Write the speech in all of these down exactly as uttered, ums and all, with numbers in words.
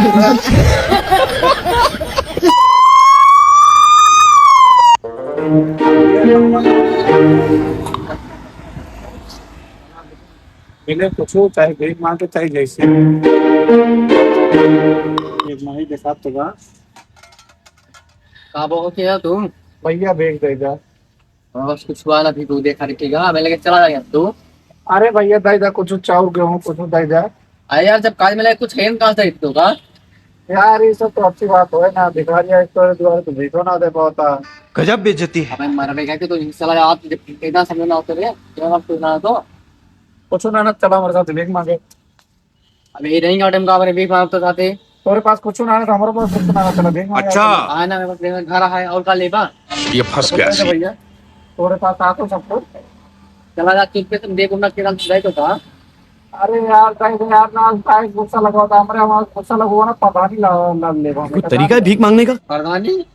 मिले कुछ, चाहे भीख मांगे, चाहे जैसे। एक माही के साथ तो बा। का बा हो के है तू? भैया, भीख दे जा। बस कुछ हुआ ना, फिर तू देखा रखेगा, मैं लेके चला जाएगा तू। अरे भैया, दे जा, कुछ चाउर गेहूं, कुछ दे जा। अरे यार, जब काज में लगे, कुछ है ना, कहाँ से दे तू का? यार, ये सब तो अच्छी बात है ना, भिखारी आए तो द्वारे तो भीखो ना दे पाता। गजब बेइज्जती है। अबे मर गया कि तू, चला जा, आप जब इतना समझ ना होते रे, क्या आप कुछ ना तो। कुछ ना, ना, चला हमारे साथ भीख मांगे। अब ये नहीं गार्डन का, अपने भीख मांगते जाते। तोरे पास कुछ ना है तो हमारे पास कुछ ना है, चला भीख मांगे। अच्छा। हाँ ना, मेरे पास घर है, और का लेबा? ये फंस गया तो सी। भैया, तोरे पास आ तो सब कुछ। चला जा, चुप के तुम देखो ना, किरण जाए तो था। अरे यार, कहीं से यार ना, काहे गुस्सा लगवा था हमरे, हमारा गुस्सा लगवा ना, पता नहीं लग, लग लेबा। कोई तरीका है भीख मांगने का? प्रधानी,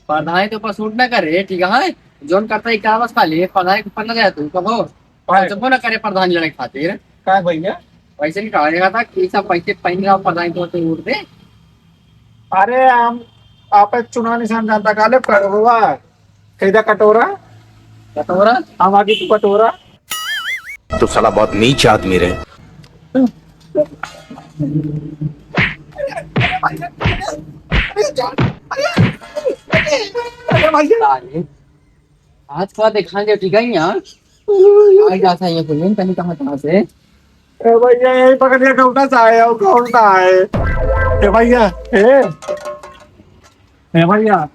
प्रधानी तो ऊपर सूट ना करे, ठीक है? जोन करता है, क्या बस खाली प्रधानी के ऊपर ना जाए तू, कहो। भाई। जब वो ना करे प्रधान लड़े खातिर। का भैया? वैसे नहीं कहा जाता कि सब पैसे पहन रहा प्रधान तो उड़ दे। अरे हम आप चुनाव निशान जानता काले कटोरा, कैदा कटोरा। कटोरा? हम आगे तू कटोरा। तो साला बहुत नीच आदमी रहे। अरे भैया, अरे भैया, अरे भैया। आज का देखा जो ठीक है यहाँ। आ जाता है ये पुलिन तनी कहाँ कहाँ से। ए भैया, यही पकड़िया, कौन सा है और कौन सा है? ए भैया, ए, ए भैया,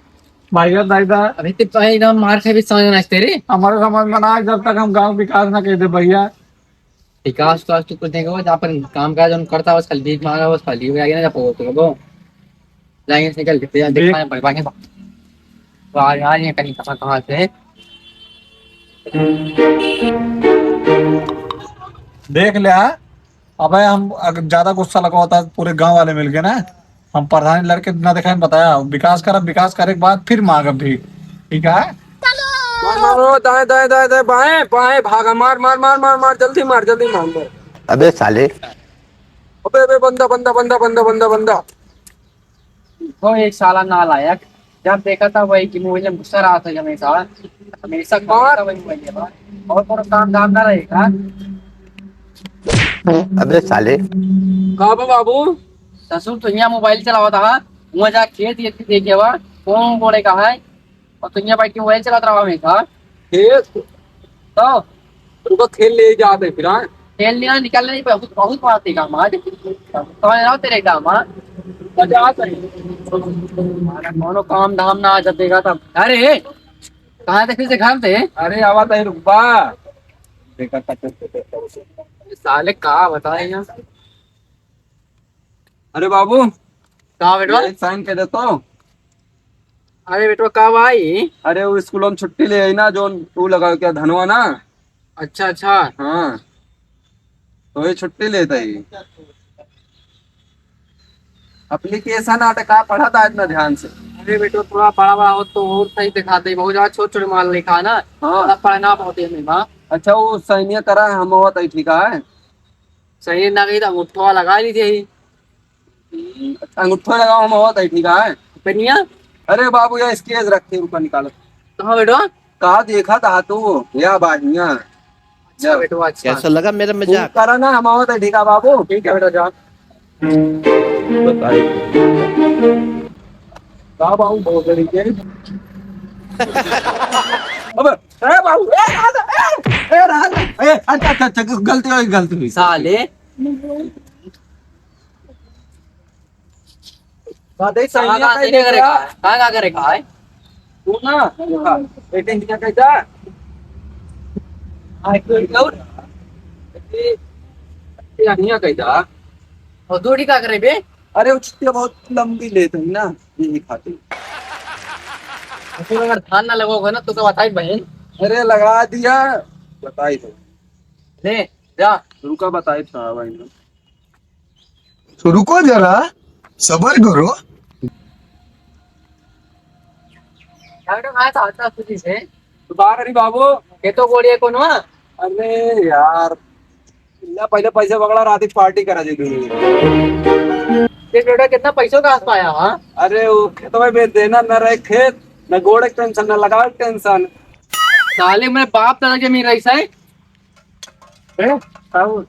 भैया, दाई दा। अभी तो भाई ना मार खाई भी समझ में ना तेरे। हमारे समझ में ना आए, जब तक हम गांव विकास ना कर दे भैया। विकास तो आज तू कुछ नहीं कहो, जहाँ पर काम काज हम करता, बस खाली भीख मांगा, बस खाली हो गया ना, जब वो तो वो। लाइन से निकल के, भैया, देख देख। पाए, भाई, भाई, तो आ, आ, ये कहीं कहाँ, कहाँ से? देख ले, हाँ? अबे, हम अगर ज्यादा गुस्सा लगा होता, पूरे गांव वाले मिलके ना, हम प्रधान लड़के ना दिखाए, बताया, विकास कर, विकास करे के बाद फिर मांग भी, ठीक है? मार, मार, मार, दाएं, दाएं, दाएं, दाएं, बाएं, बाएं, भागा, मार, मार, मार, मार, मार, जल्दी मार, जल्दी मार, मार। अबे साले। अबे, अबे, बंदा, बंदा, बंदा, बंदा, बंदा, बंदा। वो एक साला नालायक, जब देखा था वही कि मोबाइल में घुसा रहा था हमेशा, हमेशा, हमेशा वही मोबाइल में। और कोनो काम धाम ना रहेगा। अबे साले। का बा बाबू? ससुर तो यहाँ मोबाइल चलावा था, वहाँ जा खेत ये देखे बा, कौन बोले का है, और तू यहाँ बैठ के मोबाइल चलात रहा हमेशा। खेत? तो? रुको, खेल ले जाते फिर, हाँ? खेल नहीं, निकल नहीं, बहुत, बहुत मारते काम आज। समझ रहा हूँ तेरे काम, हाँ? तो जा कर। हमारा कोनो काम धाम ना आ जातेगा तब। अरे, कहाँ थे फिर से घर थे? अरे, आवा था, रुकबा। देखा था, साले का बताए यहाँ। अरे बाबू, का बेटवा? ये साइन कर दे तो। अरे बेटवा, का भाई? अरे वो स्कूल में छुट्टी ले आई ना, जो तू लगा क्या धनवा ना। अच्छा, अच्छा। हाँ, तो ये छुट्टी लेता ही। एप्लीकेशन आटे का पढ़ा था इतना ध्यान से? अरे बेटवा, थोड़ा बड़ा बड़ा हो तो और सही दिखाते ही, बहुत ज्यादा छोट छोट माल लिखा है ना। हाँ। थोड़ा पढ़ना बहुत है नहीं बा। अच्छा, वो साइनिया करा है, हम होता ही ठीक है। सही ना गई तो अंगूठा लगा ली थी। हम्म, अच्छा, अंगूठा लगाओ, हम होता ही ठीक है। पेनिया? अरे बाबू, ये स्केच रखे, रुका निकालो। कहाँ बेटवा? कहाँ देखा था तू? या बाहिया। अच्छा बेटवा, अच्छा। कैसा लगा मेरा मजाक? करा ना, हम होता ही ठीक है बाबू। ठीक है बेटा, जा। बताइए। का बाबू, बहुत बड़ी के। अबे, ए बाबू, ए राधा, ए, ए राधा, ए, अच्छा, अच्छा, अच्छा, गलती हुई, गलती हुई। साले। बात है, सही कहाँ, है, कहाँ सही से है, करे क्या? कहाँ, कहाँ करे, कहाँ है? तू ना, देखा, बेटे, क्या कहता? हाँ, एक तो और। ये, ये अनिया कहता। और दो डी का करे बे? अरे, वो छुट्टियाँ बहुत लंबी लेते हैं ना, यही खातिर। असल अगर धान ना लगोगे ना, तो क्या बताई बहन? अरे, लगा दिया, बताई तो। ले, जा। रुका, बताई था भाई ने। तो रुको जरा, सबर करो। डॉक्टर कहाँ था? आता खुशी से। तो बाहर अरे बाबू। ये तो गोड़िया कौन हुआ? अरे यार, इतना पहले पैसा पकड़ा, रात की पार्टी करा दे दूंगी। बेटा, कितना पैसों का हाथ पाया, हाँ? अरे, वो खेतवा बेच देना, न रहे खेत, न गोड़े के टेंशन, न लगावे के टेंशन। साले, मेरे बाप दादा के जमीन रही सही। ए, साहब।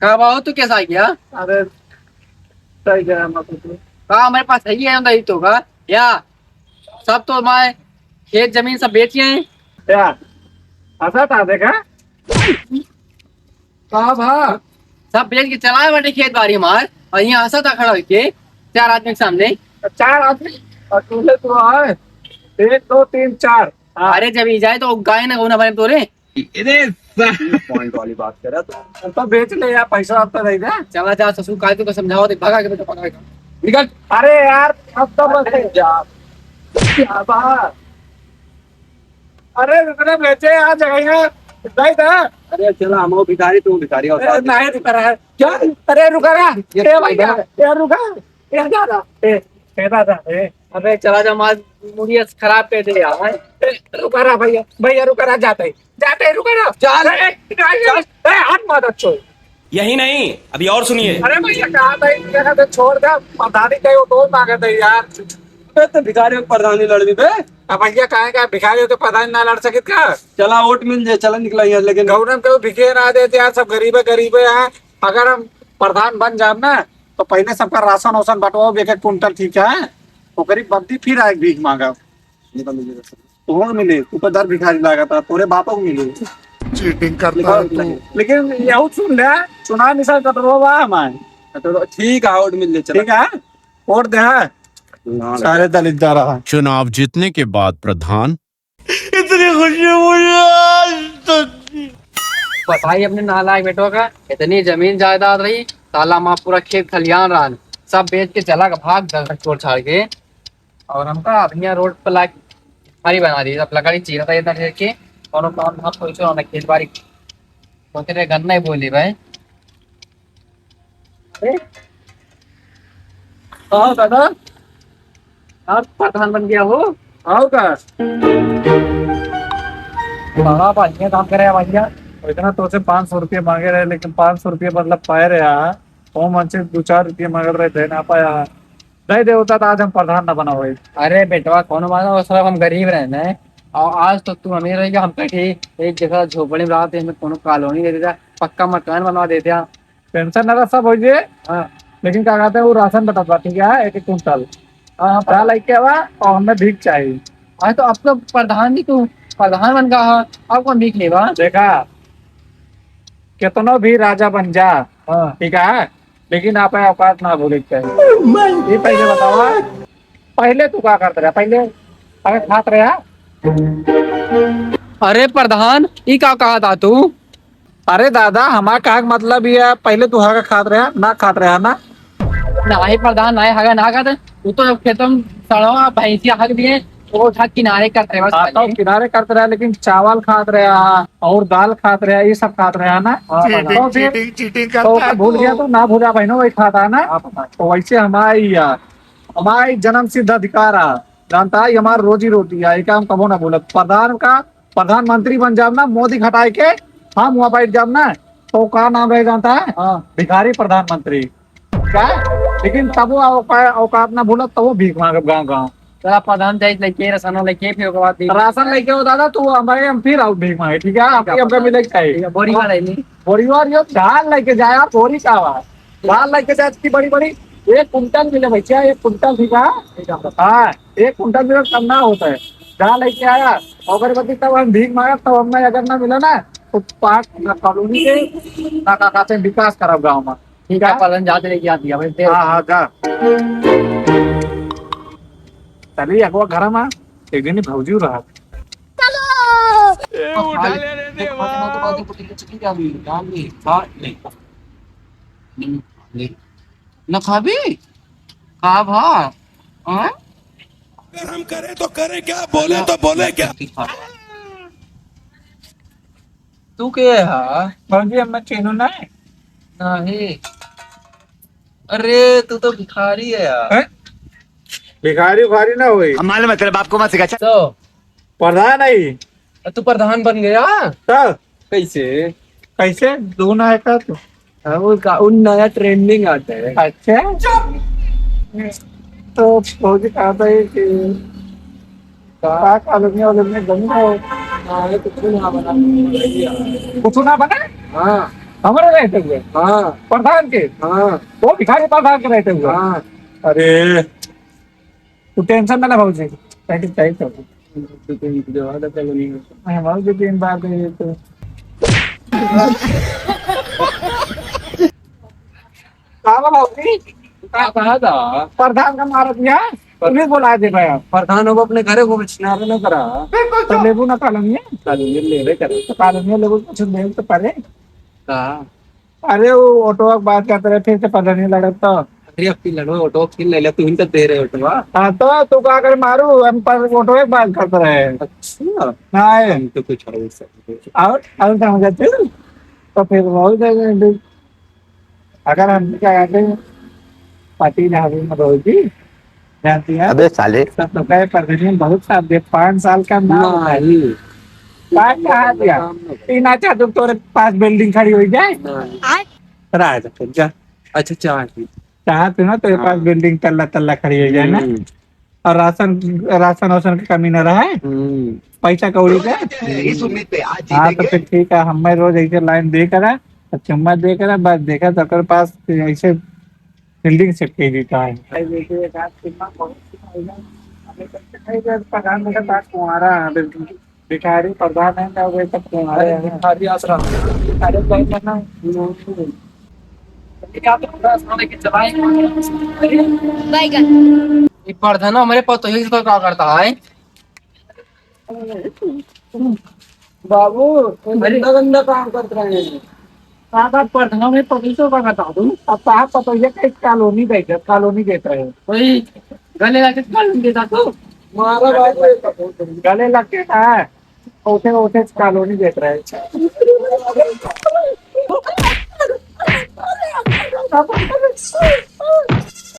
का बाबू, तू कैसा आ गया? अरे, सही गया, मैं कुछ। का हमारे पास है ही है, नहीं तो का? या, सब तो मैं खेत जमीन सब बेच गए हैं। क्या? ऐसा था, देखा? का भा? सब बेच के चलाए बाटे खेत बारी हमार, और यहाँ हंसा था खड़ा होके चार आदमी के सामने। चार आदमी? और तूने तो आए, एक, दो, तीन, चार। हाँ। अरे, जब ई जाए तो गाय ना गोना बने तोरे। अरे, पॉइंट वाली बात कर रहा तू। अब तो बेच ले यार, पैसा अब तो दे दे। चला जा ससुर, काय तू को समझाओ, देख भगा के बेटा, भगा के। निकल। अरे यार, अब तो बस अरे यार। क्या बात? अरे रुक रे, बेचे यार, जगह है। दे दे। अरे चला, हम भिखारी, तू भिखारी, और अरे साथ नहीं रुक रहा है। क्या? अरे रुक रहा। ये ए भैया, क्या? ए रुका। ए दादा, ए, ए दादा, ए। अबे चला जा, मार मुड़िया खराब कर दे यार। ए, रुका रहा भैया, भैया रुका रहा, जाते ही, जाते ही रुका रहा। चल। ए, ए, ए, ए, हाथ मार अच्छो। यही नहीं, अभी और सुनिए। अरे भैया, कहा था, ये कहा था, छोड़ दे, प्रधानी का वो दो मांगे थे यार। बे, तो भिखारी को प्रधानी लड़बी बे। अब भैया, काहे का भिखारी होके प्रधानी ना लड़ सकित का? चला, वोट मिल जाए, चला निकला यहाँ, लेकिन गौरम के वो भिखे ना देते यार, सब गरीबे गरीबे हैं। अगर हम प्रधान बन जाब ना, तो पहले सबका राशन वासन बंटवाओ, एक एक कुंटल, ठीक है? ओकरी बदली फिर आए भीख मांगा। ये तो मिले। तोहर मिले, तू तो दर भिखारी लागत है, तोरे बापो को मिले। चीटिंग करता है तू। लेकिन यहू सुन ले, चुनाव निशान कटोरवा बा हमारे। तो ठीक है, वोट मिल ले, चला। ठीक है, वोट दे, हाँ। ना, ना। सारे दलित जा रहा है। चुनाव जीतने के बाद प्रधान इतनी खुशी मुझे आज तक नहीं। बताई अपने नालायक बेटवा का, इतनी जमीन जायदाद रही, साला माँ पूरा खेत खलियान रहन, सब बेच के चला के भाग गल छोड़ छाड़ के। और हमका अब यहाँ रोड पर लाके भिखारी बना दी। अब लकड़ी चीरा था इतना ढेर के, कोनो काम धाम कोई छोड़ा ना, खेत बाड़ी होते रहे, गन्ना ही बोली भाई। अरे, आओ दादा, आप प्रधान बन गया हो? आओ का? बड़ा बढ़िया काम करे हैं भैया। इतना तो से पाँच सौ रुपये मांगे रहे, लेकिन पाँच सौ रुपये मतलब पाए रहे हैं। वो मन से दो चार रुपये मांग रहे थे, ना पाया। दे दे होता तो आज हम प्रधान ना बना होई। अरे बेटवा, कौनो बात ना, वो सब हम गरीब रहे ना। और आज तो तू अमीर रह गया, हम कहीं एक जगह झोपड़ी में रहते, हमें कोनो कॉलोनी दे देता, पक्का मकान बनवा देते हैं। टेंशन ना रहा, सब हो जाए। हाँ। लेकिन का कहते हैं, वो राशन बटत बा, ठीक है, एक एक कुंटल। हाँ, हाँ, पता लग के बा, और हमें भीख चाहिए। अरे तो अब तो प्रधान जी तू प्रधान बन गया है, अब कौन भीख लेबा? देखा, कितनो भी राजा बन जा, हाँ। ठीक है, लेकिन आप औकात ना भूले के चाहिए। ये पहले बतावा, पहले तू का करत रहा? पहले अगर खात रहा। अरे प्रधान, ई का कहा था तू? अरे दादा, हमार कहा के मतलब ये है, पहले तू हगा खात रहा, ना खात रहा ना? नाही प्रधान, नाही हगा ना खात। तू तो जब खेतों में सड़वा भैंसिया हग दिए, तो वो उठा किनारे करत रहे बस हाँ, तो खाली। किनारे करत रहा, लेकिन चावल खात रहा और दाल खात रहा, ये सब खात रहा ना? हाँ, चीटिंग, तो फिर चीटिंग, चीटिंग तो करता है भूल गया तू। तो ना भूला बहनों, वही खाता है ना? हाँ, पता है। तो वैसे हमारी यार, हमारी जन्म सिद्ध अधिकार है, जानता है, ये हमारी रोजी रोटी है, ये काम कबो ना भूलत। प्रधान का, प्रधानमंत्री बन जाब ना, मोदी हटाए के हम वहाँ बैठ जाब ना, तो का नाम रह जानता है? हाँ। भिखारी प्रधानमंत्री। का? लेकिन तब वो औका-, औकात ना भूलत, तब वो भीख मांगब गाँव गाँव। चला प्रधान जाइत लेके, राशन लेके, फिर ओकर बाद दे। राशन लेके हो दादा, तू हमारे हम फिर आओ भीख मांगे, ठीक है? आप, ठीक है, हमका प्रधान। मिले के चाहिए। ठीक है, बोरी हाँ। का रही नहीं? बोरी वारी हो, धान लेके जाए आप, बोरी का बा? धान लेके जाए इतनी बड़ी बड़ी, एक कुंटल मिले भैया, एक कुंटल, ठीक है? ठीक है। हाँ, एक कुंटल मिले तब ना होता है। धान लेके आया, अगरबत्ती तब हम भीख मांगे, तब हमने अगर ना मिला ना, तो पाक ना कॉलोनी के, ना का कहते हैं, विकास करब गाँव में। ठीक है, प्रधान, जाते रहिए, आती है, भाई, देर हाँ, हाँ, जा। चलिए, अगवा घर में एक दिन भौजी रहा। ए, उठा ले रे देवा। चिकन क्या भी, क्या भी, खा, नहीं। नहीं, नहीं। ना खाबी? का भा? हाँ? अगर हम करें तो करें क्या, बोले तो बोले क्या? तू के हा? भौजी, हम चीनू ना है। नहीं। अरे, तू तो भिखारी है यार। हैं? भिखारी उखारी ना होई। हम मालूम है, तेरे बाप को मत सिखा। तो प्रधान है। तू प्रधान बन गया? तब? कैसे? कैसे? दो ना है का तू? हाँ, वो का, उन नया ट्रेंडिंग आता है। अच्छा? चुप! तो भौजी कहत है कि का? का कॉलोनी वॉलोनी बनी हो? हाँ, ये तो कुछ ना बना। कुछ ना बना? हाँ। हमारे रहते हुए? हाँ। प्रधान के? हाँ। वो भिखारी प्रधान के रहते हुए? हाँ। अरे, तू tension ना ले भौजी, सही, सही तो। दो तीन बार तो ये तो। का बा भौजी? का कहा था? प्रधान का मारत यहाँ, पुलिस बोला दे भाई। प्रधान हो अपने घरे को कुछ ना, ना करा। तो लेबू ना कॉलोनी है? कॉलोनी लेबे करा। तो कॉलोनी लेबू, कुछ लेबू तो परे। का? अरे, वो ऑटो की बात करते रहे, फिर से पता नहीं लड़त तो। अरे, अब की लड़ो, ऑटो की ले ले, तू ही तो दे रहे ऑटो। हाँ, तो तू का करे मारू, हम पर ऑटो की बात करते रहे। अच्छा। हाँ, है। हम तो कुछ और ही समझे। और, और समझे तू? तो फिर बहुत ज्यादा, अगर हम क्या कहते हैं, पति ना हो, ना बहू जी, जानती है? अबे साले। सब तो कहे, प्रधान बहुत साथ दे, पाँच साल का नाम है। नहीं। पाँच कहाँ दिया? काम नहीं। तीन अच्छा, तो तोरे पास बिल्डिंग खड़ी हो जाए। नहीं। राज, जा। अच्छा, चाह पी। चाह पी ना, तेरे पास हाँ। बिल्डिंग तल्ला तल्ला खड़ी हो जाए ना। हम्म। और राशन, राशन वासन की कमी ना रहे। हम्म। पैसा कौड़ी का। इस उम्मीद पे आज हाँ, तो जीतेंगे। फिर ठीक है, हमें रोज ऐसे लाइन दे करा, और चुम्मा दे करा, बस देखा तो ओकर पास ऐसे बिल्डिंग सेट कर देता है। भाई, देखिए, एक आध चुम्मा बहुत, हमें तो नहीं, प्रधान के पास कुंवारा है, बिल्डिंग। भिखारी प्रधान है ना, वे सब तुम्हारे अरे, हैं। भिखारी आश्रम। अरे, भाई, ना। ये क्या तो पूरा साले के चलाए। बैगन। ये प्रधान हमारे पास तो यही तो क्या करता है? बाबू, अरे। गंदा, गंदा काम करते रहे हैं। साहब, आप प्रधान में पब्लिक को बता दूं। अब साहब, पता है कि कॉलोनी देख, कॉलोनी देख रहे हैं। वही गले लगे कॉलोनी देता तू। मारा बाबू, ये तो बहुत गले लग के ना, उठे, उठे कॉलोनी देख रहे हैं।